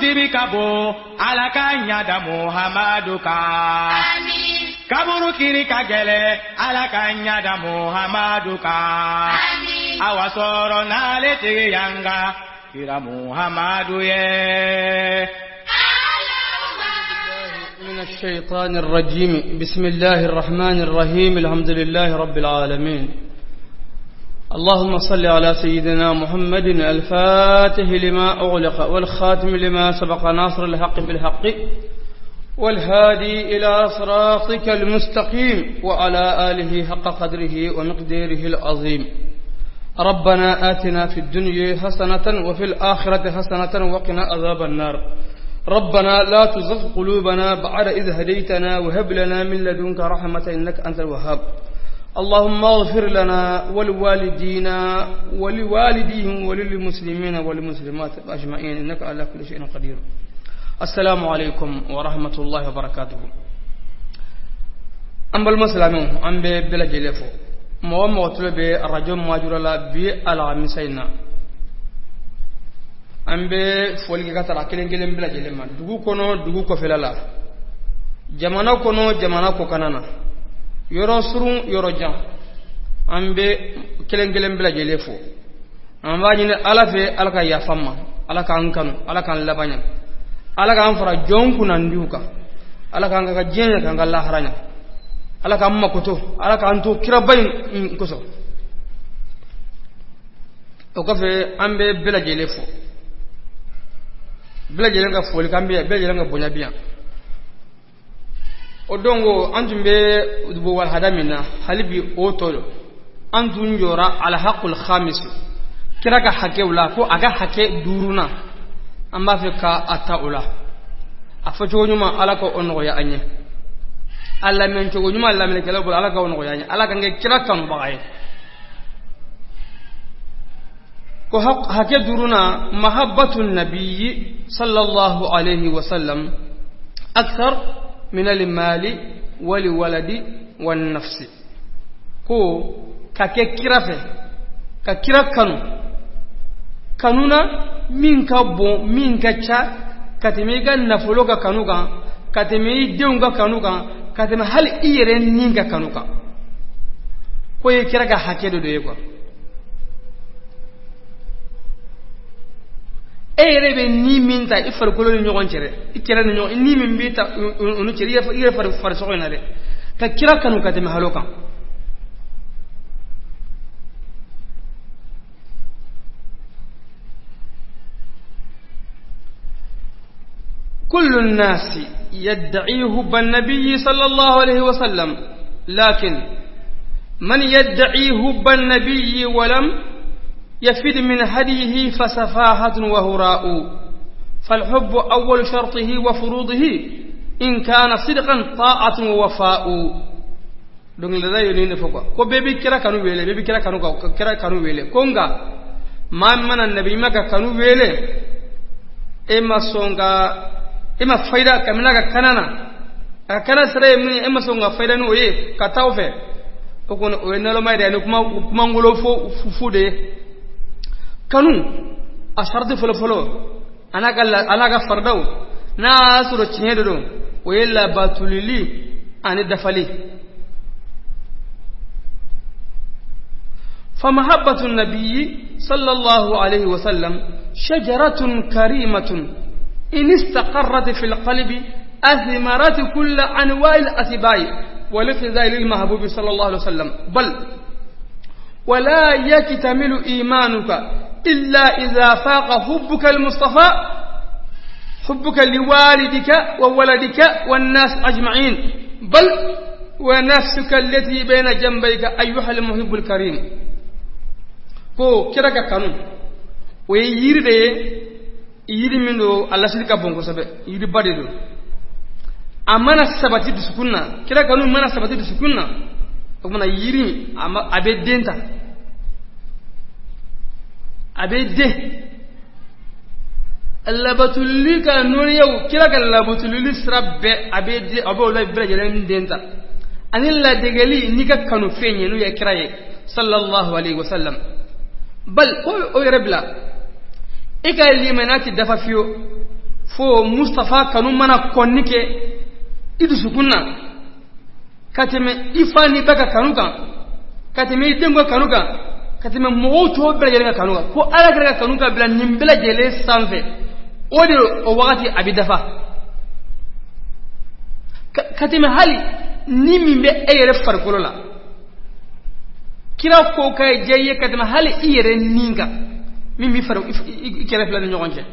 dibi ka bon, Ala ka ɲa da Muhamadu kan. Amin. Kaburu kiri ka gɛlɛn, Ala ka ɲa da Muhamadu kan. Amin. Awa sɔrɔ n'ale tigi yanga, kira Muhamadu ye. من الشيطان الرجيم. بسم الله الرحمن الرحيم. الحمد لله رب العالمين. اللهم صل على سيدنا محمد الفاتح لما أغلق والخاتم لما سبق ناصر الحق بالحق والهادي إلى صراطك المستقيم وعلى آله حق قدره ومقداره العظيم. ربنا آتنا في الدنيا حسنة وفي الآخرة حسنة وقنا عذاب النار. ربنا لا تزغ قلوبنا بعد إذ هديتنا وهب لنا من لدنك رحمة إنك أنت الوهاب. اللهم اغفر لنا ولوالدينا ولوالديهم وللمسلمين والمسلمات أجمعين إنك على كل شيء قدير. السلام عليكم ورحمة الله وبركاته. أم بالمسلمين أم بلا جلفو مو مغتلو برجل ماجور لا بي العمسينا an bɛ foli kɛ ka tara kelen kelen bɛɛ lajɛlen ma, dugu kɔnɔ, dugu kɔfɛla la, jamana kɔnɔ, jamana kɔkanna na, yɔrɔ surun, yɔrɔ jan, an bɛ kelen kelen bɛɛ lajɛlen fo. An b'a ɲini Ala fɛ, Ala ka yafa an ma, Ala k'an kanu, Ala k'an laban ɲɛ, Ala k'an fara jɔn kunnandiw kan, Ala k'an ka diɲɛ ɲɛ, k'an ka lahara ɲɛ, Ala k'an makoto, Ala k'an to kiraba in kosɔn. O kɔfɛ an bɛ bɛɛ lajɛlen fo, bɛɛ lajɛlen ka foli kan bɛ yan, bɛɛ lajɛlen ka bonya bɛ yan. O don ko an tun bɛ walahada min na, hali bi o tɔ don. An tun jɔra alhaqul khamis, kira ka hakɛw la, ko a ka hakɛ duurunan, an b'a fɛ ka a ta o la. A fɔcogo ɲuman, Ala ka o nɔgɔya an ye. A lamɛncogo ɲuman lamɛnnikɛlaw bolo, Ala ka o nɔgɔya an ye. Ala k'an kɛ kira kanubaga ye. Ko hakɛ duurunan, mahabbatu nabiyyi sallallahu alayhi wa sallam akthar min al-mali wal waladi wan nafsi. Ko ka kɛ kira fɛ, ka kira kanu, kanuna min ka bon, min ka ca ka tɛmɛ i ka nafolo ka kanu kan, ka tɛmɛ i denw ka kanu kan, ka tɛmɛ hali i yɛrɛ ni ka kanu kan. Ko ye kira ka hakɛ dɔ de ye quoi. E yɛrɛ bɛ ni min ta i farikolo ni ɲɔgɔn cɛ dɛ, i kɛrɛ ni ɲɔgɔn, ni min b'i ta o ni cɛ, i yɛrɛ farisogo in na dɛ, ka kira kanu ka tɛmɛ halo kan. كل الناس يدعي حب النبي صلى الله عليه وسلم، لكن من يدعي حب النبي ولم يفد من هديه فسفاهة وهراء. فالحب أول شرطه وفروضه إن كان صدقا طاعة ووفاء. dɔnkilidala ye nin de fɔ quoi, ko bɛɛ bɛ kira kanu wele, bɛɛ bɛ kira kanu ka kira kanu wele, ko nka maa min mana nabi ɲuman ka kanu wele, e ma sɔn ka, e ma fayida kabini a ka kana na, a ka kana sira ye min ye, e ma sɔn ka fayida n'o ye ka taa o fɛ, o kɔni o ye naloma ye dɛ, ni kuma ngolo fu de ye. Kanu a sarati fɔlɔfɔlɔ a n'a ka faridaw, n'a y'a sɔrɔ tiɲɛ de don, o ye labatulili ani dafali. فمحبة النبي صلى الله عليه وسلم شجرة كريمة إن استقرت في القلب أثمرت كل أنواع الأتباع والاقتداء للمحبوب صلى الله عليه وسلم. بل ولا يكتمل إيمانك إلا إذا فاق حبك المصطفى حبك لوالدك وولدك والناس أجمعين، بل ونفسك التي بين جنبيك أيها المحب الكريم. Ko kira ka kanu o ye yiri de ye, yiri min don a lasili ka bon kosɛbɛ, yiriba de don. A mana sabati dusukun na, kira kanu mana sabati dusukun na, o kumana yiri a bɛ den ta, a bɛ den. Labatuli ka nɔniyaw, kira ka labatuli sira bɛɛ a bɛ den, a bɛ o la bɛɛ lajɛlen den ta, ani ladegeli n'i ka kanu fɛn ye n'o ye kira ye sallallahu alayhi wa sallam. Bal ko o yɛrɛ bila, e ka limaniya ti dafa fiyewu Fo Mustafa kanu mana kɔnni kɛ i dusukun na ka tɛmɛ i fa n'i ba ka kanu kan, ka tɛmɛ i denw ka kanu kan, ka tɛmɛ mɔgɔw tɔw bɛɛ lajɛlen ka kanu kan, ko ala kira ka kanu ka bila nin bɛɛ lajɛlen sanfɛ, o de o wagati a bɛ dafa ka tɛmɛ hali ni min bɛ e yɛrɛ farikolo la. Kira ko ka diya i ye ka tɛmɛ hali i yɛrɛ nin kan min b'i fari i kɛrɛ fila ni ɲɔgɔn cɛ.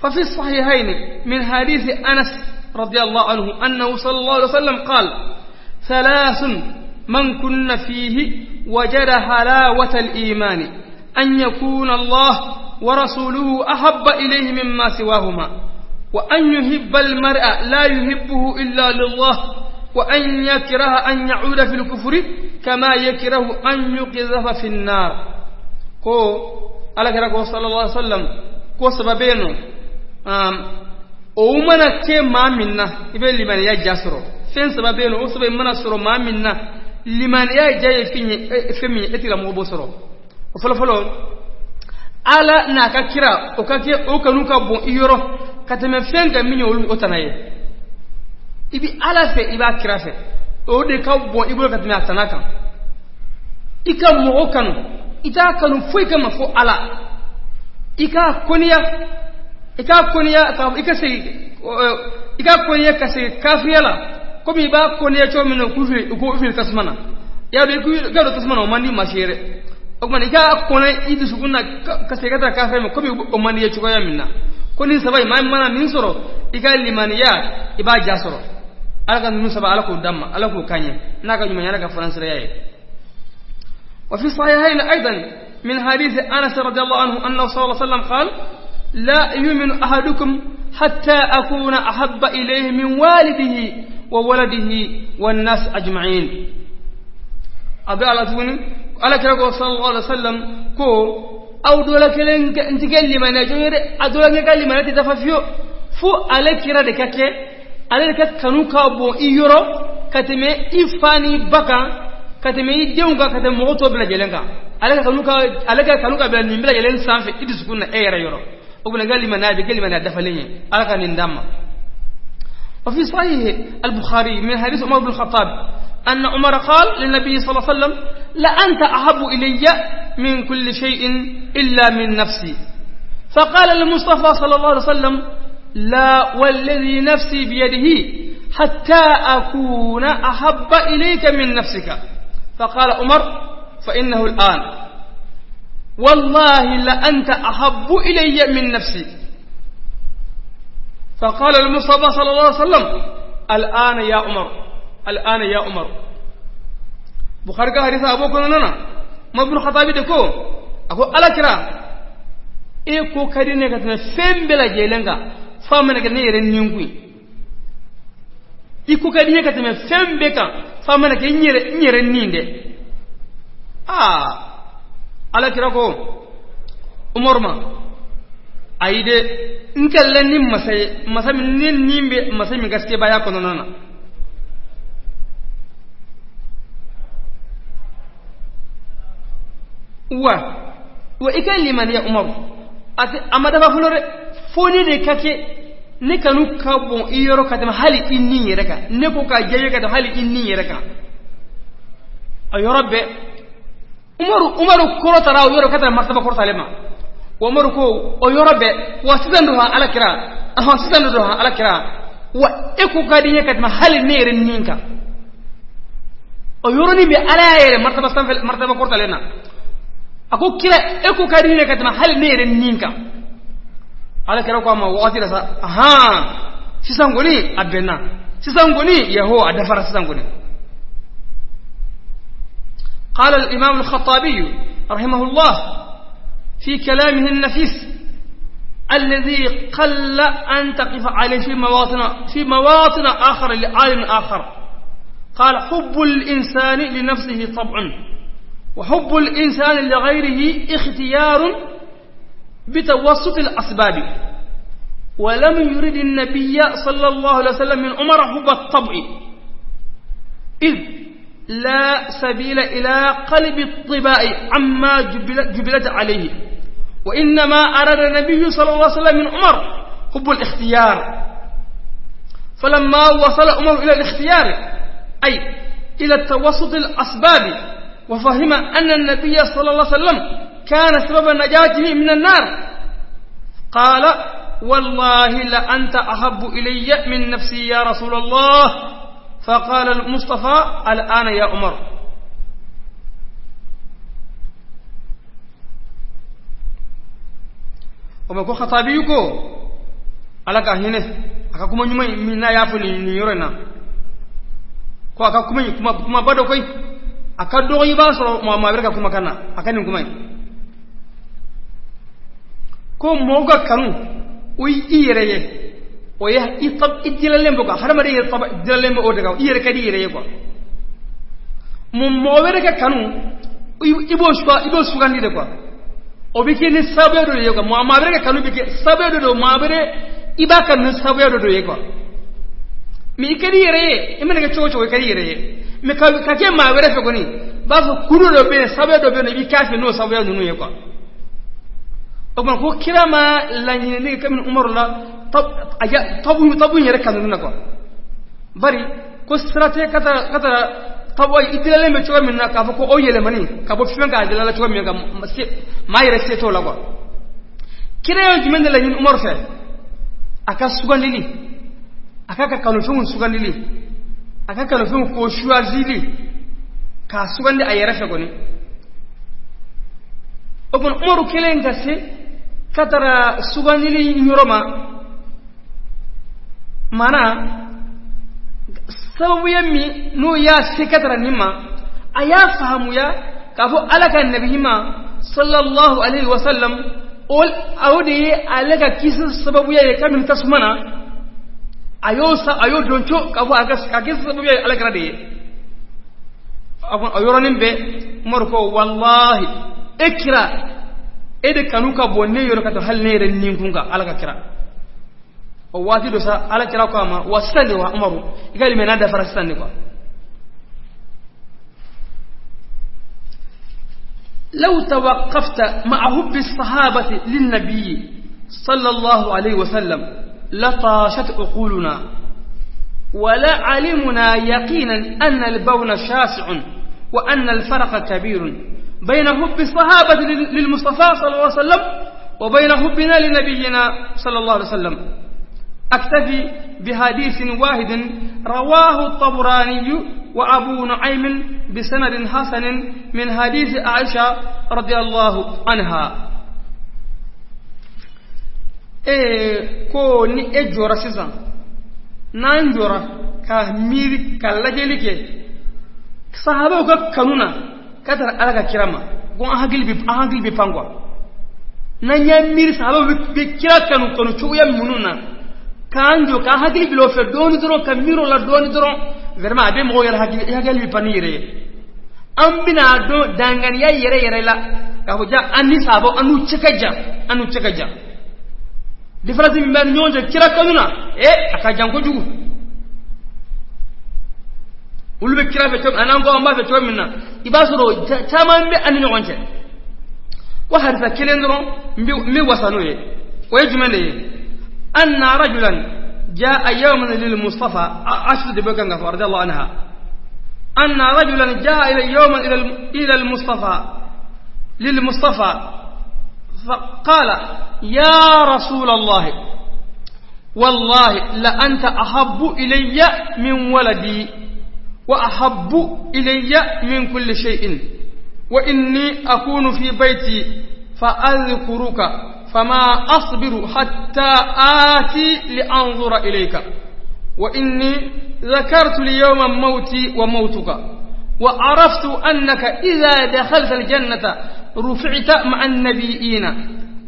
ففي الصحيحين من حديث أنس رضي الله عنه أنه صلى الله عليه وسلم قال: ثلاث من كن فيه وجد حلاوة الإيمان، أن يكون الله ورسوله أحب إليه مما سواهما، وأن يحب المرء لا يحبه إلا لله، وأن يكره أن يعود في الكفر كما يكره أن يقذف في النار. كو على كرا صلى الله عليه وسلم كو سببينو o mana kɛ maa min na i bɛ limaniya ja sɔrɔ. Fɛn saba bɛ yen nɔ, o saba in mana sɔrɔ maa min na limaniya ja ye fɛn min ye e tigilamɔgɔ b'o sɔrɔ. O fɔlɔfɔlɔ, ala n'a ka kira o ka kɛ o kanu ka bon i yɔrɔ ka tɛmɛ fɛn kan min ye olu o tana ye. I bi ala fɛ, i b'a kira fɛ, o de ka bon i bolo ka tɛmɛ a tana kan. I ka mɔgɔ kanu, i t'a kanu foyi kama fo ala. I k'a kɔniya, i k'a kɔniya i ka segin, i k'a kɔniya ka segin kafiriya la komi i b'a kɔniya cogo min na k'u fili, k'u fili tasuma na. I y'a dɔn i ka don tasuma na o man di maa si ye dɛ. O tuma i k'a kɔnɛ i dusukun na ka segin ka taa kafiriya ma komi o man di i ye cogoya min na. Ko nin saba in maa min mana nin sɔrɔ i ka limaniya i b'a ja sɔrɔ. Ala ka ninnu saba ala k'o d'an ma, ala k'o k'an ye n'a ka ɲumanya, ala ka faransiraya ye. وفي الصحيحين أيضا من حديث أنس رضي الله عنه أنه صلى الله عليه وسلم قال: لا يؤمن أحدكم حتى أكون أحب إليه من والده وولده والناس أجمعين. أبي على تقولي على كلام صلى الله عليه وسلم كو أو دولا كلين أنت كلمة نجوير أدولا كلمة تدفع فو على كرا دكاك على كات كانوا كابو إيرو كتمة إفاني بكا كتمة يديونك كتمة موتو بلا جلنكا على كانوا كا على كانوا كابلا نبلا جلن سانف إدسكون إيرا يورو وبنا قال لما نادي قال لما ندفلين على كان ندم. وفي صحيح البخاري من حديث عمر بن الخطاب أن عمر قال للنبي صلى الله عليه وسلم: لا أنت أحب إلي من كل شيء إلا من نفسي. فقال المصطفى صلى الله عليه وسلم: لا والذي نفسي بيده حتى أكون أحب إليك من نفسك. فقال عمر: فإنه الآن والله لأنت أحب إلي من نفسي. فقال المصطفى صلى الله عليه وسلم: الآن يا عمر، الآن يا عمر. بخاري حديث أبو كنانا ما ابن الخطاب دكو أكو على كرا إيه كو كاريني كتنا فين بلا جيلنغا فامنا كنا يرن ينكوي إيه كو كاريني كتنا فين بكا فامنا كنا يرن نيندي ala kira ko umar ma ayi de n kɛlɛla ni masa ye, masa min ne ni bɛ masa min ka sebaaya kɔnɔna na. Wa i ka limaniya umaru a tɛ a ma dafa fɔlɔ dɛ, fo ne de ka kɛ ne kanu ka bon i yɔrɔ ka tɛmɛ hali i ni yɛrɛ kan, ne ko ka diya i ye ka tɛmɛ hali i ni yɛrɛ kan. A yɔrɔ bɛɛ umaru kɔrɔtara o yɔrɔ ka taa martaba kɔrɔtalen ma. Umaru ko o yɔrɔ bɛɛ wa sisan don ala kira, ahɔn sisan don ala kira, wa e ko ka di n ye ka tɛmɛ hali ne yɛrɛ ni kan. O yɔrɔnin bɛ ala y'a yɛrɛ martaba sanfɛ martaba kɔrɔtalen na. A ko kira e ko ka di n ye ka tɛmɛ hali ne yɛrɛ ni kan. Ala kira ko a ma wagati la sa, ahan sisan kɔni a bɛnna, sisan kɔni yaho a dafara sisan kɔni. قال الإمام الخطابي رحمه الله في كلامه النفيس الذي قل أن تقف عليه في مواطن آخر لعالم آخر، قال: حب الإنسان لنفسه طبع، وحب الإنسان لغيره اختيار بتوسط الأسباب، ولم يرد النبي صلى الله عليه وسلم من عمر حب الطبع، إذ لا سبيل إلى قلب الطباء عما جبلت عليه، وإنما أراد النبي صلى الله عليه وسلم من عمر حب الاختيار. فلما وصل عمر إلى الاختيار، أي إلى التوسط الأسباب، وفهم أن النبي صلى الله عليه وسلم كان سبب نجاته من النار، قال: والله لأنت أحب إلي من نفسي يا رسول الله. فقال المصطفى: الآن يا عمر. وما كو خطابيكو ala ka hinɛ a ka kuma ɲuman min n'a y'a fɔ nin yɔrɔ in na, ko a ka kuma in kumaba dɔ koyi, a ka dɔgɔ i b'a sɔrɔ maa wɛrɛ ka kumakan na a ka nin kuma in, ko mɔgɔw ka kanu o ye i yɛrɛ ye, o ye i dilalen bɛ quoi, hadamaden yɛrɛ dilalen bɛ o de kan, i yɛrɛ ka di i yɛrɛ ye quoi. Mɔgɔ wɛrɛ ka kanu i b'o sugandi de quoi, o bɛ kɛ ni sababuya dɔ de ye quoi. Maa wɛrɛ ka kanu bɛ kɛ sababuya dɔ de ye, maa wɛrɛ i b'a kanu ni sababuya dɔ de ye quoi. Mais i ka di i yɛrɛ ye, i mana kɛ cogo o cogo i ka di i yɛrɛ ye, mais ka kɛ maa wɛrɛ fɛ kɔni, b'a fɔ kuru dɔ bɛ yen, sababuya dɔ bɛ yen, i b'i k'a fɛ n'o sababuya ninnu ye quoi. O tuma ko kira ma laɲinini kɛ kabini Umaru la tabu in yɛrɛ kanu na quoi, bari ko sira tɛ ka taa tabu i tilalen bɛ cogo min na k'a fɔ ko o yɛlɛmani ka bɔ fɛn k'a dilala cogo min kan, maa yɛrɛ se t'o la quoi. Kira ye jumɛn de laɲini Umaru fɛ? A ka sugandili, a ka kanufɛnw sugandili, a ka kanufɛnw k'o choisili, k'a sugandi a yɛrɛ fɛ kɔni. O tuma Umaru kɛlen ka se ka taara sugandili yɔrɔ ma, maana sababuya min n'o y'a se ka taara nin ma, a y'a faamuya k'a fɔ ala ka nabi ɲuman sallallahu alaihi wa sallam o de ye ale ka kisi sababuya ye kabini tasuma na, a y'o dɔn co k'a fɔ a kisi sababuya ye ala kira de ye. A yɔrɔnin bɛɛ Umaru ko walahi e kira e de kanu ka bon ne yɔrɔ ka tɛmɛ hali ne yɛrɛ ni kun kan ala ka kira. O waati dɔ sa ala kira ko a ma wa sisan de wa Umaru i ka limaniya dafara sisan de quoi. لو توقفت مع حب الصحابة للنبي صلى الله عليه وسلم لطاشت عقولنا، ولا علمنا يقينا أن البون شاسع وأن الفرق كبير بين حب الصحابة للمصطفى صلى الله عليه وسلم وبين حبنا لنبينا صلى الله عليه وسلم. أكتفي بحديث واحد رواه الطبراني وأبو نعيم بسند حسن من حديث عائشة رضي الله عنها. Ko ni e jɔra sisan, n'an jɔra ka miiri ka lajɛli kɛ sahabaw ka kanu na ka taara ala ka kira ma, ko an hakili bɛ pan quoi. N'an y'a miiri sahabaw bɛ kira kanu cogoya minnu na, k'an jɔ k'an hakili bila o fɛ dɔɔni dɔrɔn, ka miiri o la dɔɔni dɔrɔn, vraiment a bɛ mɔgɔw yɛrɛ hakili bɛ pan ni yɛrɛ ye. An bɛna dɔn danganiya yɛrɛ yɛrɛ la k'a fɔ ja an ni sahabaw an n'u cɛ ka jan, an n'u cɛ ka jan. Différence min b'an ni ɲɔgɔn cɛ kira kanu na, a ka jan kojugu. Olu bɛ kira fɛ cogo min, an'an ko an b'a fɛ cogo min na, i b'a sɔrɔ caman bɛ an ni ɲɔgɔn cɛ. Ko hadisa kelen dɔrɔn n bɛ wasa n'o ye, o ye jumɛn de ye? Anna rajulan jaa yawman lil Mustafa, Aisha de bɛ kan ka fɔ radiyallahu anha, anna rajulan jaa yawman ila al Mustafa lil Mustafa فقال يا رسول الله والله لأنت أحب إلي من ولدي وأحب إلي من كل شيء، وإني أكون في بيتي فأذكرك فما أصبر حتى آتي لأنظر إليك، وإني ذكرت اليوم موتي وموتك، وعرفت أنك إذا دخلت الجنة رفعت مع النبيين،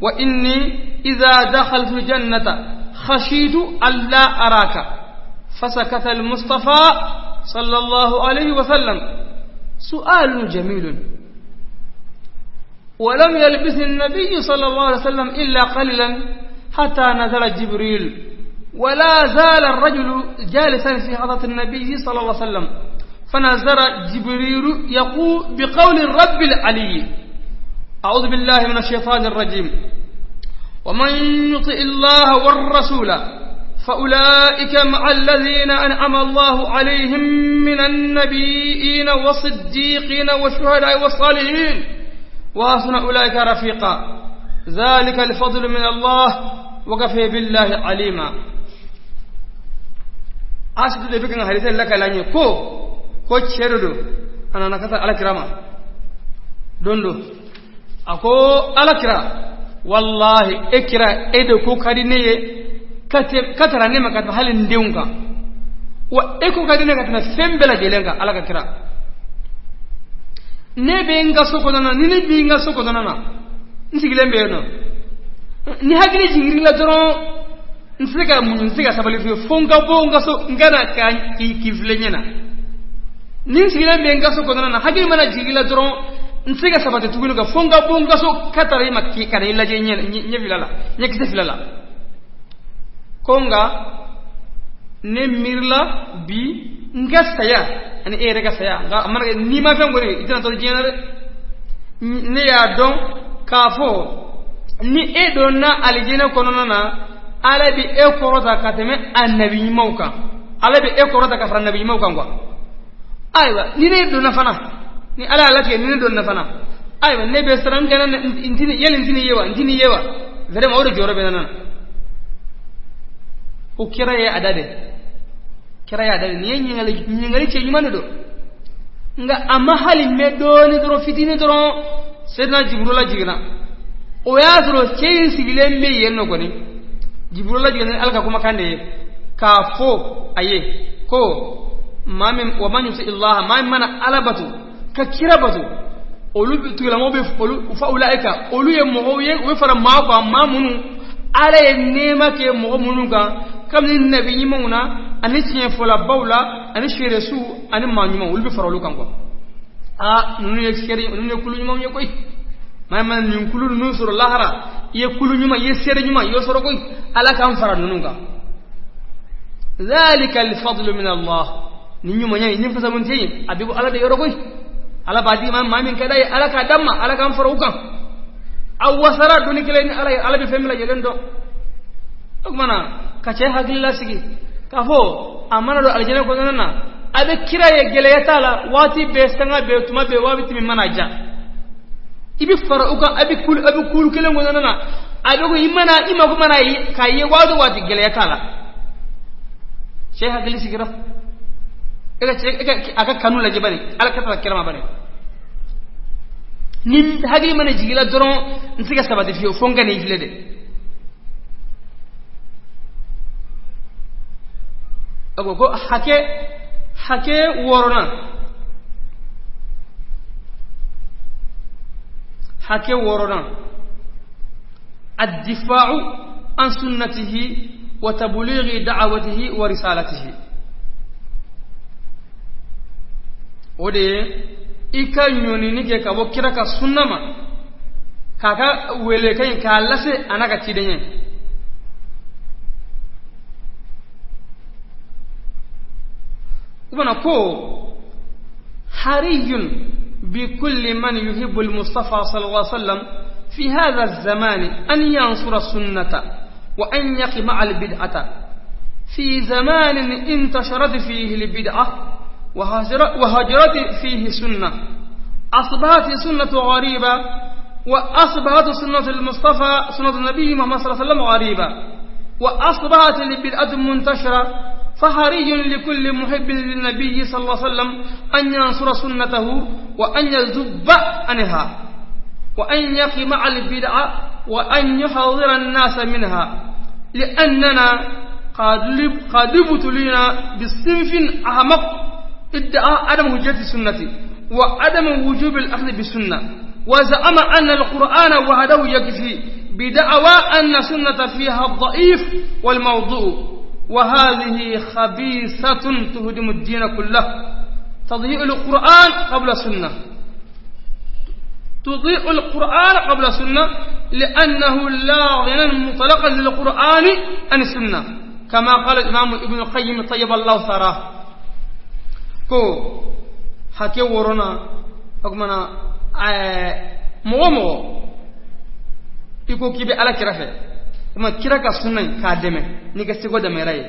وإني إذا دخلت الجنة خشيت ألا أراك. فسكت المصطفى صلى الله عليه وسلم. سؤال جميل. ولم يلبث النبي صلى الله عليه وسلم إلا قليلا حتى نزل جبريل، ولا زال الرجل جالسا في حضرة النبي صلى الله عليه وسلم، فنزل جبريل يقول بقول الرب العلي: أعوذ بالله من الشيطان الرجيم ومن يطع الله والرسول فأولئك مع الذين أنعم الله عليهم من النبيين والصديقين والشهداء والصالحين وحسن أولئك رفيقا ذلك الفضل من الله وكفى بالله عليما. أشهد لبك حديث لك لن كو كو تشردو أنا نكثر على كرامة دوندو أكو على كرا والله إكرا إدو كو كارينيه katara ne ma ka tɛmɛ hali n denw kan wa e ko ka di ne ka tɛmɛ fɛn bɛɛ lajɛlen kan ala ka kira ne bɛ n ka so kɔnɔna na ni ne bɛ n ka so kɔnɔna na n sigilen bɛ yen nɔ ni hakili jiginr'i la dɔrɔn n tɛ se ka muɲu n tɛ se ka sabali fiyewu fo n ka bɔ n ka so n ka na k'i filɛ ɲɛ na ni n sigilen bɛ n ka so kɔnɔna na hakili mana jigin i la dɔrɔn n tɛ se ka sabati tuguni kan fo n ka bɔ n ka so ka taara i ma ka na i lajɛ ɲɛ fila la ɲɛkisɛ fila la. Ko nka ne miirila bi n ka saya ani e yɛrɛ ka saya nka a mana kɛ n'i ma fɛn kɔni i tɛna tɔɔrɔ diɲɛ na dɛ. Ne y'a dɔn k'a fɔ ni e donna alijinɛ kɔnɔna na ala bɛ e kɔrɔta ka tɛmɛ a nabi ɲumanw kan ala bɛ e kɔrɔta ka fara nabi ɲumanw kan quoi. Ayiwa ni ne donna fana ni ala y'a latigɛ ni ne donna fana ayiwa ne bɛ siran n kana n tɛna yali n tɛna ye wa n tɛna ye wa vraiment o de jɔyɔrɔ bɛ n na. Ko kira ye a da de kira y'a da de nin ye ɲininkali cɛ ɲuman de don nka a ma hali mɛn dɔɔnin dɔrɔn fitinin dɔrɔn Seydina Jiburila jiginna o y'a sɔrɔ cɛ in sigilen bɛ yen nɔ kɔni Jiburila jiginna ni Ala ka kumakan de ye k'a fɔ a ye ko maa min wa man yuti illaha maa min mana Ala bato ka kira bato olu tigilamɔgɔw bɛ olu fa ulaika olu ye mɔgɔw ye u bɛ fara maa kan maa minnu Ala ye nɛɛma kɛ mɔgɔ minnu kan kabini nabi ɲumanw na ani tiɲɛfɔlabaw la ani seeresiw ani maa ɲumanw olu bɛ fara olu kan quoi. Aa ninnu ye seere ninnu ye kulu ɲumanw ye koyi maa min mana nin kulu ninnu sɔrɔ lahara i ye kulu ɲuman i ye seere ɲuman i y'o sɔrɔ koyi Ala k'an fara ninnu kan. Dhalika alfadlu min Allah ni ɲumanya in ni fasamun tɛ yen a bɛ bɔ Ala de yɔrɔ koyi Ala b'a di maa min ka d'a ye Ala k'a d'an ma Ala k'an fara u kan. A wasara donni kelen ni Ala ye Ala bɛ fɛn min lajɛlen dɔn. O tuma na ka cɛ hakili lasigi k'a fɔ a mana don alijinɛ kɔnɔna na a bɛ kira ye gɛlɛya t'a la waati bɛɛ sanga bɛɛ tuma bɛɛ waati min mana ja i bɛ fara u kan a bɛ kulu kelen kɔnɔna na a bɛ ko i mana i mako mana ye k'a ye waati o waati gɛlɛya t'a la. Cɛ hakili sigira e ka cɛ e ka a ka kanu lajɛ bani Ala ka taa kira ma bani ni hakili mana jigin la dɔrɔn n tɛ se ka sabati fiyewu fo n ka n'i filɛ dɛ. A ko ko hakɛ wɔɔrɔnan hakɛ wɔɔrɔnan addifa'u an sunnatihi wa tablighi da'awatihi wa risalatihi o de ye i ka ɲɔnini kɛ ka bɔ kira ka sunna ma k'a ka welekan in k'a lase a n'a ka ciden ye. Ubana ko hariyun bi kulli man yuhibbu al-Mustafa sallallahu alaihi wasallam fi hadha az-zaman an yansura sunnata wa an yaqima al-bid'ata fi zamanin intasharat fihi al-bid'ah وهجرت فيه سنة أصبحت سنة غريبة وأصبحت سنة المصطفى سنة النبي محمد صلى الله عليه وسلم غريبة وأصبحت البدعة منتشرة فحري لكل محب للنبي صلى الله عليه وسلم أن ينصر سنته وأن يذب عنها وأن يقمع البدعة وأن يحذر الناس منها لأننا قد ابتلينا بصنف أحمق ادعى عدم حجية السنة وعدم وجوب الأخذ بالسنة وزعم أن القرآن وحده يكفي بدعوى أن السنة فيها الضعيف والموضوع وهذه خبيثة تهدم الدين كله تضيء القرآن قبل السنة تضيء القرآن قبل السنة لأنه لا غنى مطلقا للقرآن عن السنة كما قال الإمام ابن القيم طيب الله ثراه. ko hakɛ wɔɔrɔnan o tuma na Mɔgɔ mɔgɔ i ko k'i bɛ ala kira fɛ, o ma kira ka sunna in k'a dɛmɛ n'i ka seko damayira ye.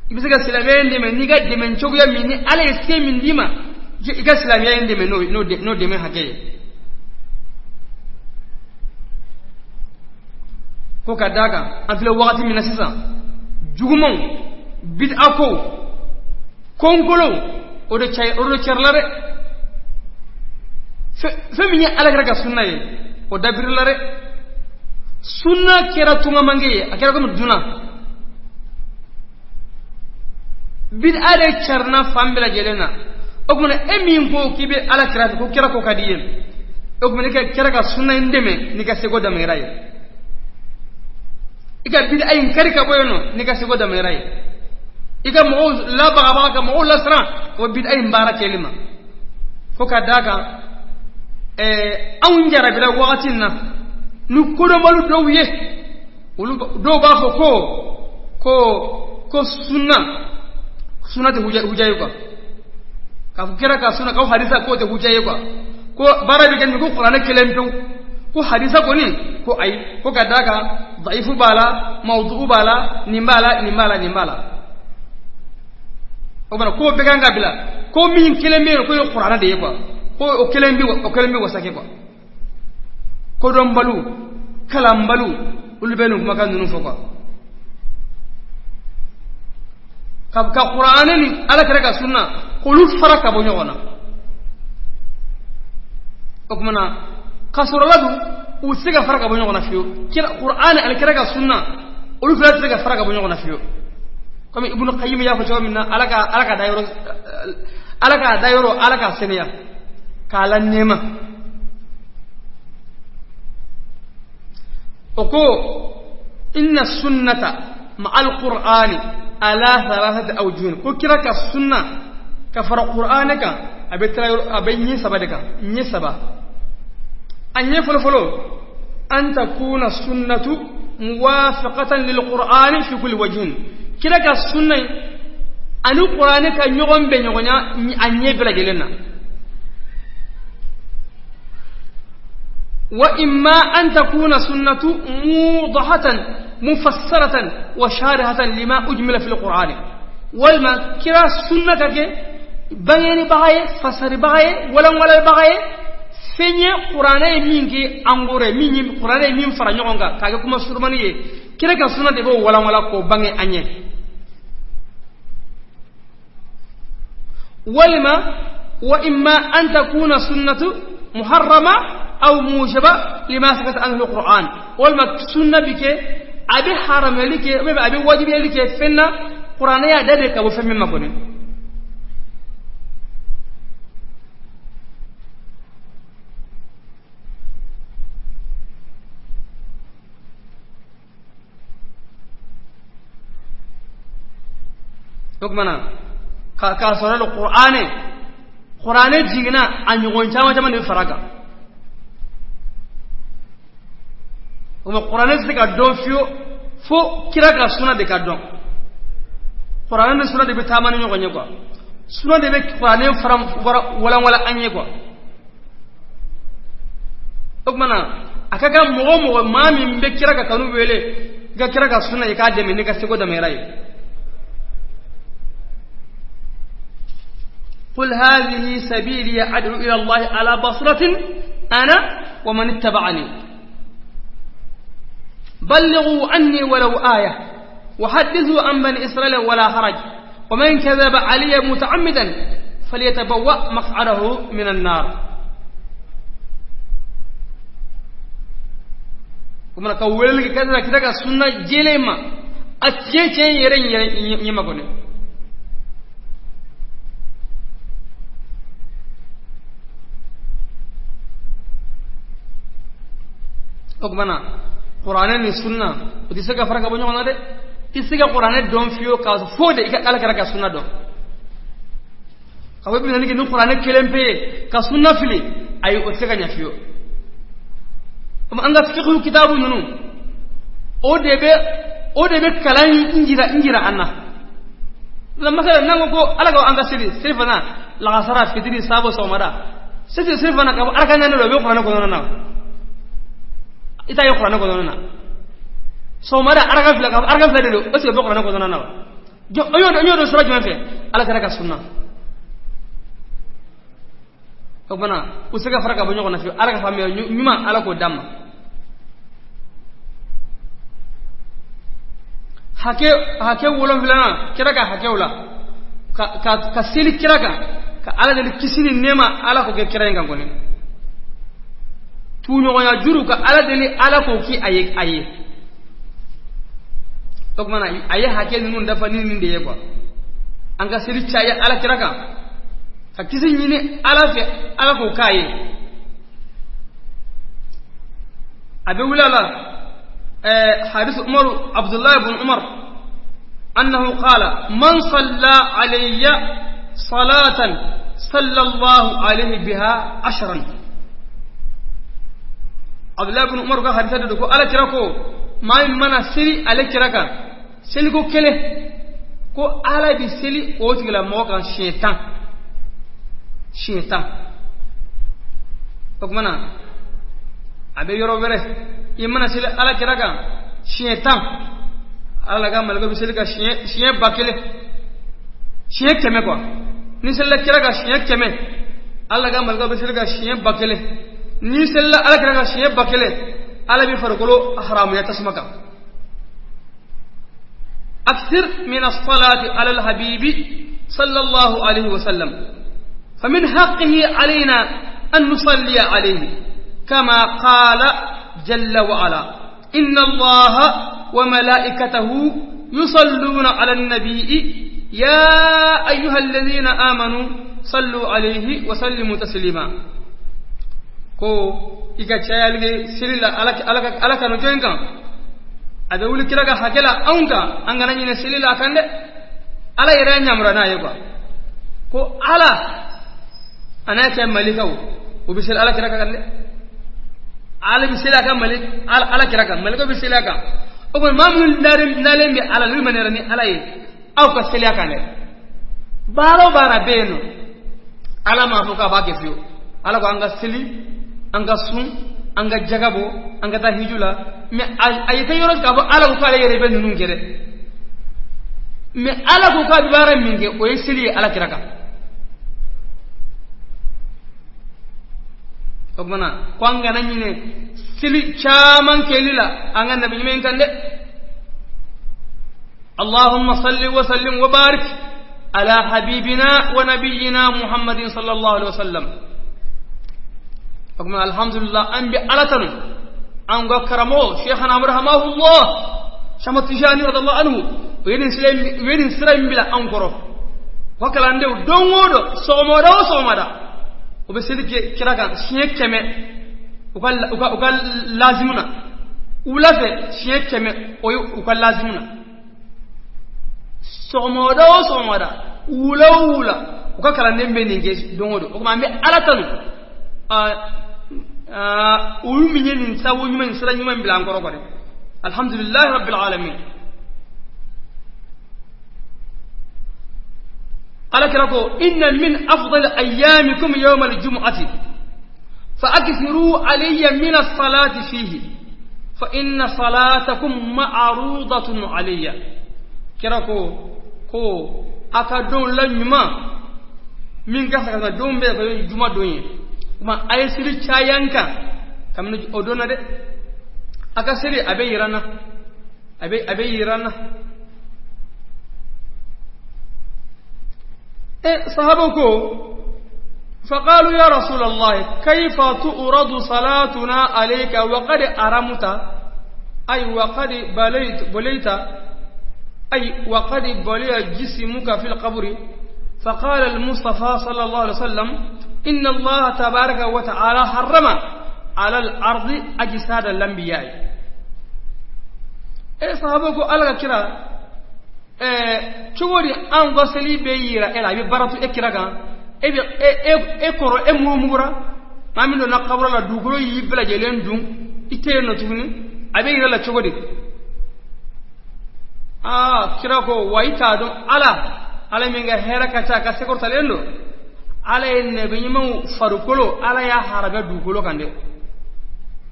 I bɛ se ka silamɛya in dɛmɛ n'i ka dɛmɛ cogoya min ni ala ye se min d'i ma, i ka silamɛya in dɛmɛ n'o dɛmɛ hakɛ ye. Ko ka d'a kan an filɛ wagati min na sisan, jugumanw, bid'a kow, konkolow, o de carila dɛ. Fɛn min ye ala kira ka sunna ye, o dabirila dɛ. Sunna kɛra tungamange ye, a kɛra komi dunan. Bid'a de carina fan bɛɛ lajɛlen na. O tuma e min ko k'i bɛ ala kira fɛ, ko kira ko ka di i ye, o tuma i ka kira ka sunna in dɛmɛ n'i ka seko damayira ye. I ka bid'a in kari ka bɔ yen nɔ n'i ka seko damayira ye. I ka mɔgɔw labagabaga, ka mɔgɔw lasiran o bid'a in baara kɛli ma. Fo ka d'a kan anw jarabila wagati in na ni kodɔnbali dɔw ye, olu dɔw b'a fɔ ko ko ko sunna tɛ huja ye quoi. K'a fɔ kira ka sunna, k'aw hadisa k'o tɛ huja ye quoi. Ko baara bɛ kɛ nin ko kuranɛ kelen pewu, ko hadisa kɔni ko ayi, ko ka d'a kan dayifu b'a la, mawdu'u b'a la, nin b'a la, nin b'a la, nin b'a la. O kumana k'o bɛɛ kan ka bila, ko min kelen bɛ yen k'o ye kuranɛ de ye quoi, ko o kelen bɛ wasa kɛ quoi. Kodɔnbaliw, kalanbaliw, olu bɛ nin kumakan ninnu fɔ quoi. Ka kuranɛ ni ala kira ka sunna k'olu fara ka bɔ ɲɔgɔn na. O kumana k'a sɔrɔ la dun u tɛ se ka fara ka bɔ ɲɔgɔn na fiyewu. Kuranɛ ani kira ka sunna olu fila tɛ se ka fara ka bɔ ɲɔgɔn na fiyewu. Komi Ibnu Qayyim y'a fɔ cogo min na, ala k'a da yɔrɔ, ala k'a saniya, k'a la nɛɛma. O ko inna sunnata ma'al qur'ani ala thalathati awjuhin. Ko kira ka sunna ka fara qur'ani kan, a bɛ ɲɛ saba de kan, ɲɛ saba. A ɲɛ fɔlɔfɔlɔ, an takuna sunnatu muwafaqatan lil qur'ani fi kulli wajhin. Kira ka sunna ani qur'ani ka ɲɔgɔn bɛn ɲɔgɔnya a ɲɛ bɛɛ lajɛlen na. Wa imma an takuna sunnatu mudahatan mufassaratan wa sharihatan lima ujmila fil qur'ani. Walima kira sunna ka kɛ bangenibaga ye, fasaribaga ye, walanwalanbaga ye, fɛn ye kuranɛ ye min kɛ angoro ye, min ye kuranɛ ye min fara ɲɔgɔn kan k'a kɛ kuma surumani ye, kira ka sunna de b'o walanwalan k'o bange an ɲɛ. Walima wa imma an takuna sunnatu muharrama aw mujaba lima sakata anhu alquran. Walima sunna bi kɛ a bɛ haramuyali kɛ, a bɛ wajibiyali kɛ fɛn na kuranɛ y'a da de ka bɔ fɛn min ma kɔni. O kumana k'a sɔrɔ le kuranɛ jiginna a ɲɔgɔn caman caman de bɛ fara kan. O ma kuranɛ tɛ se ka dɔn fiyewu fo kira ka sunna de ka dɔn. Kuranɛ ni sunna de bɛ taama ni ɲɔgɔn ye quoi. Sunna de bɛ kuranɛ fara walanwalan an ye quoi. O kumana a ka kan mɔgɔ o mɔgɔ maa min bɛ kira ka kanu wele, i ka kira ka sunna i k'a dɛmɛ n'i ka seko damayira ye. قل هذه سبيلي أدعو إلى الله على بصرة أنا ومن اتبعني بلغوا عني ولو آية وحدثوا عن بني إسرائيل ولا حرج ومن كذب علي متعمدا فليتبوأ مقعده من النار. ومن كولك كذا كذا السنة جلما أتشين يرين يرين يمكنه. O kumana kuranɛ ni sunna o tɛ se ka fara ka bɔ ɲɔgɔn na dɛ. I tɛ se ka kuranɛ dɔn fiyewu k'a fo de i ka ala kɛra ka sunna dɔn. Ka fɔ i bɛna ni kuranɛ kelen pe ye ka sunna fili, ayi o tɛ se ka ɲɛ fiyewu. An ka fiqhu kitabu ninnu o de bɛ kalan in jira an na. La masala n'an ko ala ka an ka seli fana lagasara fitiri sabo sɔgɔmada Seli fana ka araka naani don, o bɛ kuranɛ kɔnɔna na, i t'a ye kuranɛ kɔnɔna na. Sɔgɔmada araka fila ka araka fila de don, est ce que o bɛ kuranɛ kɔnɔna na wa? N y'o dɔn sira jumɛn fɛ? Ala kɛra ka sunna. O kumana u se ka fara ka bɔ ɲɔgɔn na fiyewu. Ala ka faamuya ɲuman, Ala k'o d'an ma. Hakɛ wolonfilanan kira ka hakɛw la, ka seli kira kan, ka Ala deli kisi ni nɛɛma, Ala k'o kɛ kira in kan kɔni. Tuguɲɔgɔnya juru, ka Ala deli Ala k'o k'i a ye. O kumana a ye hakɛ ninnu dafa ni nin de ye quoi. An ka seli caya Ala kira kan, ka kisi ɲini Ala fɛ, Ala k'o k'a ye. A bɛ wuli a la hadith Umar, Abdullah ibn Umar, annahu qala man salla alayya salatan sallallahu alayhi biha ashran. Abdullah ibn Umar ka hadith de ko Ala kira ko maa min mana seli ale kira kan seliko kelen, ko Ala bi seli o tigilamɔgɔ kan siɲɛ 10, siɲɛ 10. O kumana a bɛ yɔrɔ wɛrɛ, i mana seli Ala kira kan siɲɛ 10, Ala ka malaka bɛ seli ka siɲɛ 1000, siɲɛ 100 quoi. Ni selila kira kan siɲɛ 100, Ala ka malaka bɛ seli ka siɲɛ 1000. Ni selila Ala kira kan siɲɛ 1000, Ala bɛ farikolo haramuya tasuma kan. أكثر من الصلاة على الحبيب صلى الله عليه وسلم، فمن حقه علينا أن نصلي عليه كما قال جل وعلا إن الله وملائكته يصلون على النبي يا أيها الذين آمنوا صلوا عليه وسلموا تسليما. ko i ka cayali kɛ seli la Ala kanu jɔn kan, a bɛ wuli kira ka hakɛ la anw kan, an kana ɲinɛ seli la a kan dɛ. Ala yɛrɛ y'a ɲamura n'a ye quoi. Ko Ala a n'a kɛ malikaw, o bɛ seli Ala kira kan dɛ. Ala bɛ seli a kan, Ala kira kan, malikaw bɛ seli a kan. O kɔni maa minnu dalen bɛ Ala, n'olu manara ni Ala ye, aw ka seli a kan dɛ. Baara o baara bɛ yen nɔ, Ala m'a fɔ k'a b'a kɛ fiyewu. Ala ko an ka seli, an ka sun, an ka jaga bɔ, an ka taa hiju la. Mais a ye tɛ yɔrɔ k'a fɔ Ala ko k'ale yɛrɛ bɛ ninnu kɛ dɛ. Mais Ala ko k'a bɛ baara min kɛ, o ye seli ye Ala kira kan. O kumana ko an kana ɲinɛ seli caman kɛli la an ka nabi ɲuman kan dɛ. Allahumma salli wa sallim wa barik ala habibina wa nabiyyina Muhammadin sallallahu alaihi wa sallam. O kumana alhamdulillah, an bɛ Ala tanu, an ka karamɔgɔ Sheikhana rahimahullah Shama Tijani radiyallahu anhu, o ye nin sira in bila an kɔrɔ. O kalandenw don o don, sɔgɔmada o sɔgɔmada, o bɛ seli kɛ kira kan siɲɛ 100 u ka lazimu na. Wula fɛ siɲɛ 100, o ye u ka lazimu na. Sɔgɔmada o sɔgɔmada, wula o wula, u ka kalanden bɛ nin kɛ don o don. O tuma an bɛ Ala tanu, olu min ye nin sababu ɲuman, nin sira ɲuman bila an kɔrɔ kɔni. Alhamdulilahi rabbil alamin. Ala kira ko inna min afdal ayyamikum yawma al-jum'ati fa akthiru alayya min as-salati fihi fa inna salatakum ma'rudatun alayya. Kira ko a ka don la ɲuman min ka fisa ka don bɛɛ ka juma don ye, kuma a ye seli caya n kan kabini o don na dɛ. A ka seli a bɛ yira n na, a bɛ yira n na. Sahabaw ko faqalu ya rasulallah kayfa tu'radu salatuna alayka wa qad aramta ay wa qad balayta ay wa qad baliya jismuka fil qabri. فقال المصطفى صلى الله عليه وسلم إن الله تبارك وتعالى حرم على الأرض أجساد الأنبياء. صحابه قال كرا cogo di an ka seli bɛ yira e la, a bɛ baara to e kira kan, e bɛ e kɔrɔ, e murumugura, maa min donna kaburu la, dugukolo y'i bɛɛ lajɛlen dun, i tɛ yen nɔ tuguni, a bɛ yira la cogo di? Aa, kira ko wa i t'a dɔn Ala min ka hɛrɛ ka ca, ka sekɔrɔtalen don, Ala ye nabi ɲumanw farikolo ala y'a harabe dugukolo kan dɛ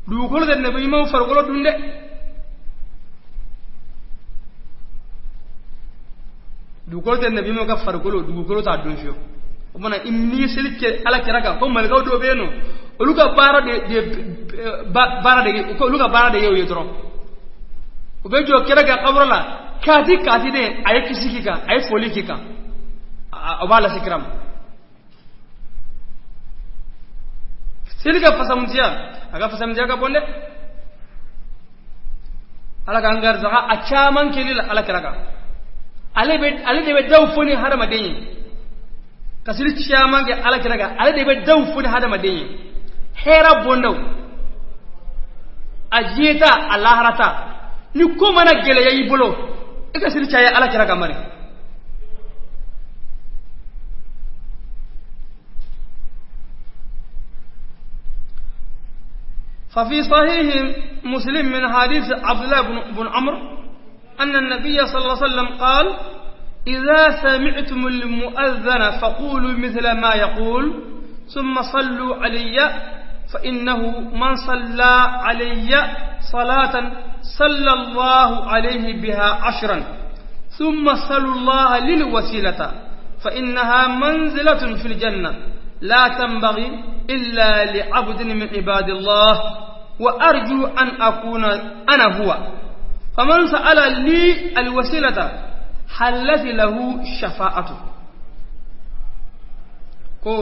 dugukolo tɛ nabi ɲumanw farikolo dun dɛ dugukolo tɛ nabi ɲumanw ka farikolo dugukolo t'a dun fiyewu o mana n'i ye seli kɛ ala kira kan ko malikaw dɔw bɛ yen nɔ olu ka baara de olu ka baara de ye o ye dɔrɔn u bɛ jɔ kira kan kaburu la kati kati den a ye kisi k'i kan a ye foli k'i kan o b'a lase kira ma seli ka fasamutiya a ka fasamutiya ka bon dɛ ala k'an garisaga a caman kɛli la ala kira kan ale de bɛ daw fo ni hadamaden ye ka seli caman kɛ ala kira kan ale de bɛ daw fo ni hadamaden ye hɛrɛ bondaw a diɲɛ ta a lahara ta ni ko mana gɛlɛya i bolo i ka seli caya ala kira kan mari ففي صحيح مسلم من حديث عبد الله بن عمرو أن النبي صلى الله عليه وسلم قال إذا سمعتم المؤذن فقولوا مثل ما يقول ثم صلوا علي فإنه من صلى علي صلاة صلى الله عليه بها 10 ثم صلوا الله للوسيلة فإنها منزلة في الجنة لا تنبغي إلا لعبد من عباد الله وأرجو أن أكون أنا هو فمن سأل لي الوسيلة حلت له شفاعته ko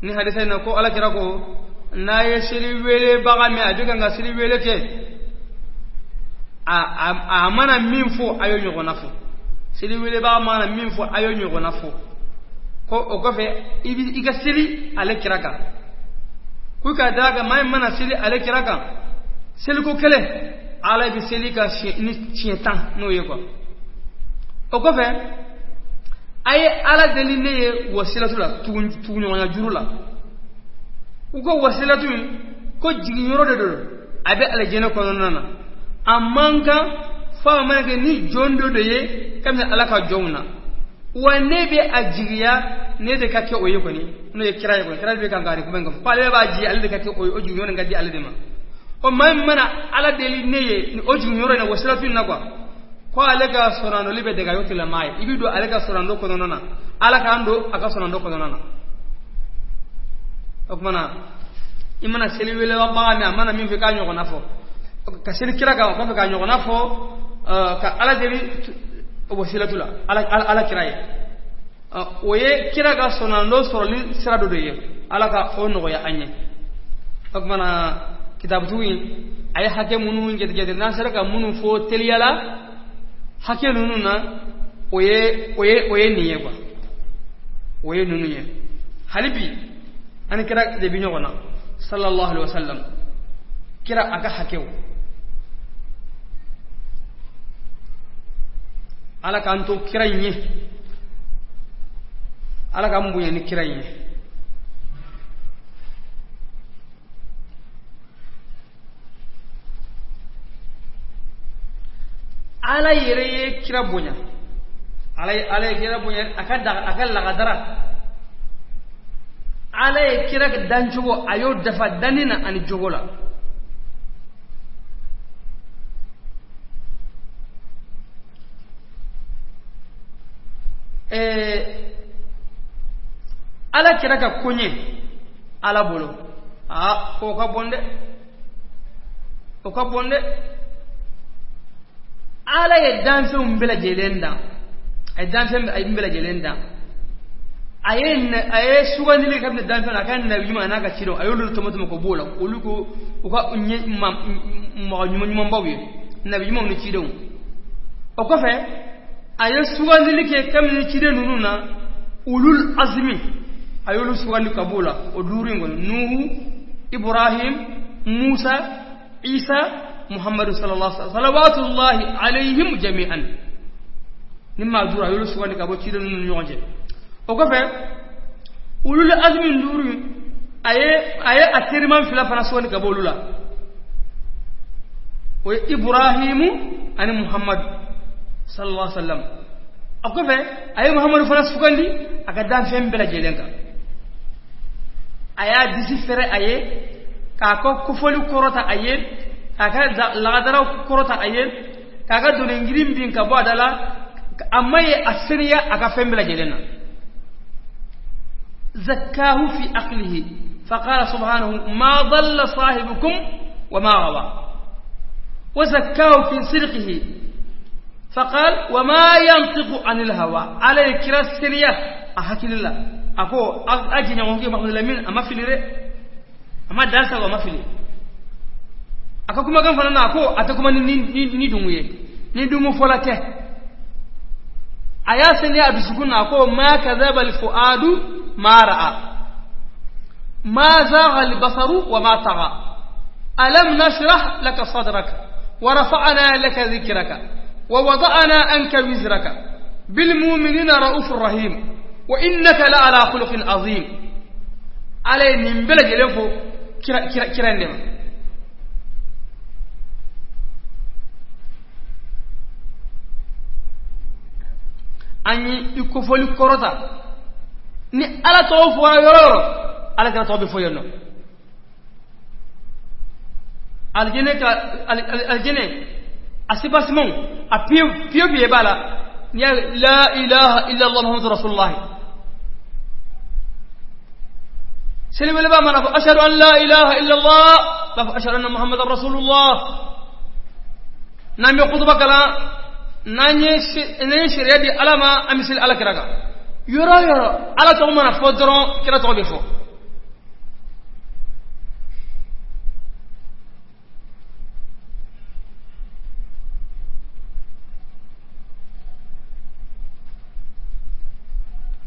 ni hadisa in na ko ala kira ko n'a ye seli wele baga mɛn a bɛ kan ka seli wele kɛ a mana min fɔ a y'o ɲɔgɔnna fɔ seli welebaga mana min fɔ a y'o ɲɔgɔnna fɔ ko o kɔfɛ i ka seli ale kira kan ko ka d'a kan maa min mana seli ale kira kan seliko kelen ala bɛ seli ka ni siɲɛ 10 n'o ye quoi o kɔfɛ a ye ala deli ne ye wasilatu la tuguɲɔgɔnya juru la u ko wasilatu in ko jiginyɔrɔ de don a bɛ alijɛnɛ kɔnɔna na a man kan fo a mana kɛ ni jɔn dɔ de ye kabini ala ka jɔnw na wa ne bɛ a jigiya ne de ka kɛ o ye kɔni n'o ye kira ye kɔni kira bɛ kan k'ale kuma in kan fo ale b'a jigi ale de ka kɛ o ye o jiginyɔrɔ in ka di ale de ma o maa min mana ala deli ne ye o jiginyɔrɔ in na wasilatu in na quoi ko ale ka sɔrɔndoli bɛ dɛgɛ a y'o tigilamaa ye i bɛ don ale ka sɔrɔndo kɔnɔna na ala k'an don a ka sɔrɔndo kɔnɔna na o tuma na i mana seli welebaga min a mana min fɔ k'a ɲɔgɔnna fɔ ka seli kira kan o kɔfɛ k'a ɲɔgɔnna fɔ ka ala deli wasilatu la ala kira ye o ye kira ka sɔrɔndo sɔrɔli sira dɔ de ye ala ka o nɔgɔya an ye o tuma na kitabutugu in a ye hakɛ minnu jate jate n'an sera ka minnu fɔ teliya la hakɛ ninnu na o ye nin ye quoi o ye ninnu ye hali bi an ni kira de bi ɲɔgɔn na sallallahu alaihi wasallam kira a ka hakɛw ala k'an to kira in ye ala k'an bonya ni kira in ye ala yɛrɛ ye kira bonya ala ye kira bonya a ka lagadara ala ye kira dancogo a y'o dafa danni na ani jogo la ala kira ka koɲɛ ala bolo aa k'o ka bon dɛ o ka bon dɛ ala ye danfɛnw bɛɛ lajɛlen dan a ye danfɛn bɛɛ lajɛlen dan a ye sugandili kabini danfɛn na a ka nabi ɲuman n'a ka cidenw a y'olu tɔmɔ tɔmɔ k'o b'o la olu ko u ka mɔgɔ ɲuman ɲumanbaw ye nabi ɲumanw ni cidenw o kɔfɛ a ye sugandili kɛ kabini ciden ninnu na ulul azmi a y'olu sugandi ka b'o la o duuru in kɔnɔ Nuhu Ibrahim Musa Isa Muhammadu sallallahu alaihi wasallam salawatullahi alayhim jami'an ni maa duuru a y'olu sugandi ka bɔ ciden ninnu ni ɲɔgɔn cɛ o kɔfɛ ulul azmi duuru a ye a teriman fila fana sugandi ka bɔ olu la o ye Ibrahimu ani Muhammadu sallallahu alaihi wasallam o kɔfɛ a ye Muhammadu fana sugandi a ka danfɛn bɛɛ lajɛlen kan. A y'a disi fɛrɛ a ye, k'a ka kofɔli kɔrɔta a ye, k'a ka lagadaraw kɔrɔta a ye, k'a ka doni girin bin ka bɔ a da la. A ma ye a seniya a ka fɛn bɛɛ lajɛlen na. Zakkahu fi aqlihi faqala subhanahu ma dalla sahibukum wa ma gawa, wa zakkahu fi sidqihi faqal wa ma yantiqu anil hawa. Ala ye kira seniya a hakili la, a ko a jɛɲɔgɔnkɛ Mahamadu Lamini a ma fili dɛ, a ma dan sago, a ma fili. A ka kumakan fana na, a ko a tɛ kuma ni dungu ye, ni dungu fɔla tɛ. A y'a seniya a dusukun na, a ko ma kadhaba al fuadu ma ra'a, ma zagha al basaru wa ma tagha, alam nashrah laka sadraka wa rafa'na laka dhikraka wa wada'na anka wizraka bil mu'minina ra'ufur rahim wa innaka la ala khuluqin azim. Ala ye nin bɛɛ lajɛlen fɔ kira in de ma. An ye i kofɔli kɔrɔta ni ala tɔgɔ fɔra yɔrɔ yɔrɔ, ala kira tɔgɔ bɛ fɔ yen nɔ. Alijinɛ ka alijinɛ a sibasimanw a piye piye b'a la. N'i y'a la ilaha illallah muhammadu rasulullah, selibeleba mana fɔ ashhadu an la ilaha illallah, b'a fɔ ashhadu anna muhammadan rasulullah. N'an bɛ kutuba kalan, n'an ye sariya di ala ma, an bɛ seli ala kira kan. Yɔrɔ o yɔrɔ ala tɔgɔ mana fɔ dɔrɔn, kira tɔgɔ bɛ fɔ.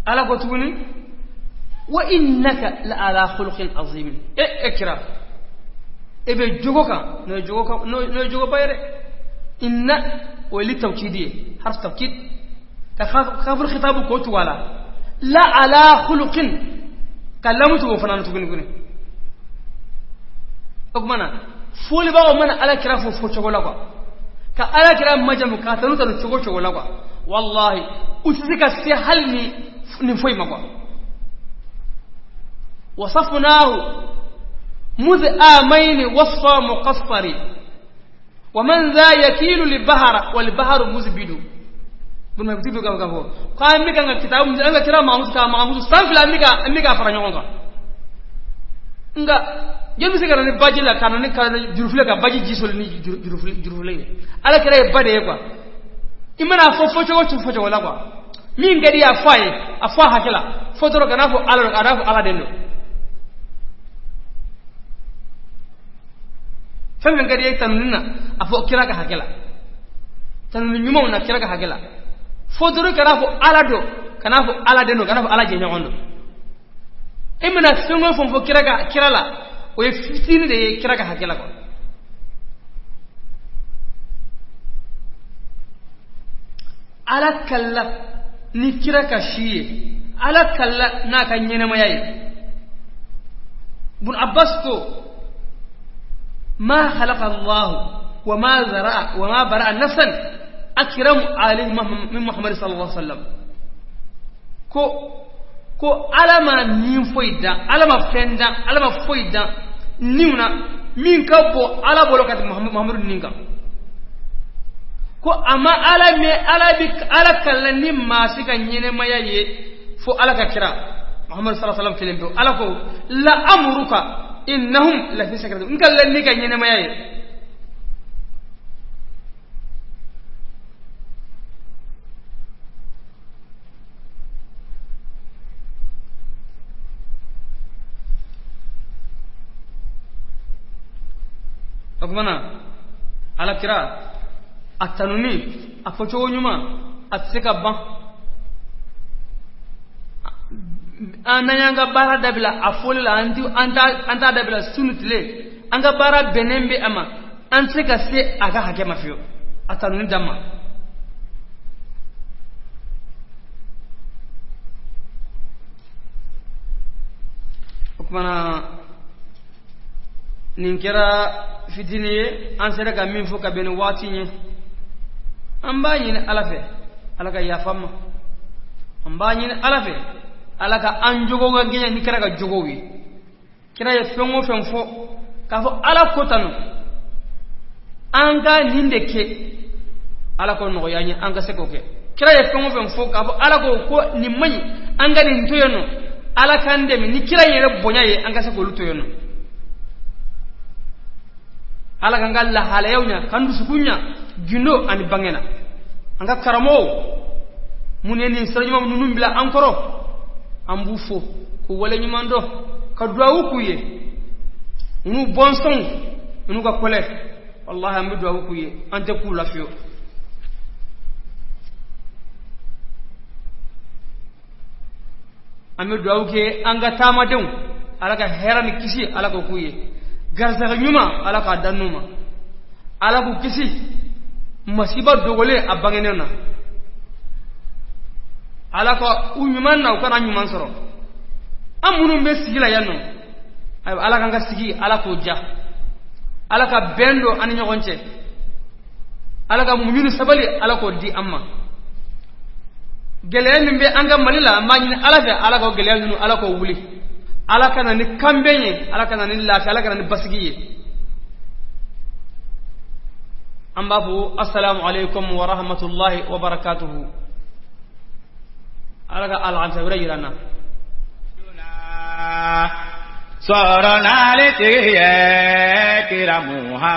Ala ko tuguni wa innaka la ala khuluqin azim. E kira, e bɛ jogo kan, n'o ye jogo kan, n'o ye jogoba ye dɛ. Inna o ye li tawkidi ye, harf tawkid ka kafir khitabu ko tugu a la. La ala khuluqin ka lamu tugu o fana na tuguni tuguni. O tuma na folibagaw mana ala kira fo fo cogo la quoi, ka ala kira majamu k'a tanu tanu cogo cogo la quoi, wallahi u tɛ se ka se hali ni nin foyi ma quoi. وصفناه مذ آمين وصف مقصر ومن ذا يكيل للبحر والبحر مزبد. بما يكتب كم كم هو قام بك أن كتاب أن كتاب معموس كتاب معموس سنفل أمريكا فرنيون كا إنك جل بس كأني باجي لا كأني كأني جروفلة كباجي جيسول ني جروفلة جروفلة على كده يبدأ يقوى إما أنا فوق فوق فوق ولا قوى مين قدي أفاي أفا هكلا فوتو كنا فوق على على على دينه fɛn fɛn ka di ye tanuni na a fɔ kira ka hakɛ la, tanuni ɲumanw na kira ka hakɛ la. Fo dɔrɔn kana fɔ ala don, kana fɔ ala den don, kana fɔ ala jɛɲɔgɔn don. E bɛna fɛn o fɛn fɔ kira ka kira la, o ye fitinin de ye kira ka hakɛ la quoi. Ala kalla ni kira ka si ye, ala kalla n'a ka ɲɛnɛmaya ye. Bun Abbas ko ما خلق الله وما ذرأ وما برأ نفسا أكرم عليه من محمد صلى الله عليه وسلم. كو كو على ما نين فويدا، على ما فندا، على ما فويدا نيونا من كبو على بولوكات محمد نينكا. كو أما على مي على بك على كلني ما سيكا نينما ما يي فو على ككرا محمد صلى الله عليه وسلم كلمته على كو لا أمرك إنهم لفي سكرتهم. إن كان لني كان ينما يي أكمنا على كرا التنوني أفتشو نيما أتسكب an y'an ka baara dabila a fɔli la, an t'a dabila su ni tile, an ka baara bɛnnen bɛ a ma, an tɛ se ka se a ka hakɛ ma fiyewu, a tanuni dan ma. O tuma na nin kɛra fitinin ye, an sera ka min fɔ ka bɛn ni waati ye. An b'a ɲini ala fɛ ala ka yafa an ma, an b'a ɲini ala fɛ ala ka an jogow ka gɛɲɛ ni kɛra ka jogow ye. Kira ye fɛn o fɛn fɔ k'a fɔ Ala ko tan nɔ, an ka nin de kɛ, Ala k'o nɔgɔya an ye, an ka se k'o kɛ. Kira ye fɛn o fɛn fɔ k'a fɔ Ala ko ko nin man ɲi, an ka nin to yen nɔ, Ala k'an dɛmɛ ni kira yɛrɛ bonya ye, an ka se k'olu to yen nɔ. Ala k'an ka lahalayaw ɲa, k'an dusukun ɲa gindo ani bange na. An ka karamɔgɔw mun ye nin sira ɲuman ninnu bila an kɔrɔ, an b'u fo k'u waleɲuman dɔn, ka duwawu k'u ye, u n'u bɔnsɔnw, u n'u ka kɔlɛ. Walahi an bɛ duwawu k'u ye, an tɛ k'u la fiyewu. An bɛ duwawu kɛ an ka taamadenw, Ala ka hɛrɛ ni kisi Ala k'o k'u ye, garisɛgɛ ɲuman Ala k'a dan n'u ma, Ala k'u kisi masiba dogolen a bangenen na, Ala ka u ɲuman na u kana ɲuman sɔrɔ. An minnu bɛ sigi la yan nɔ, ayiwa Ala k'an ka sigi Ala k'o diya, Ala ka bɛn don an ni ɲɔgɔn cɛ, Ala ka muɲu ni sabali Ala k'o di an ma. Gɛlɛya min bɛ an ka Mali la, an b'a ɲini Ala fɛ, Ala k'o gɛlɛya ninnu Ala k'o wuli, Ala ka na ni kanbɛn ye, Ala ka na ni lafiya, Ala ka na ni basigi ye. An b'a fɔ assalamu alaikum wa rahmatullahi wa barakatuhu. Ala ka alhamsa wɛrɛ yira an na. Sɔrɔ n'ale tigi ye kira Muhamadu.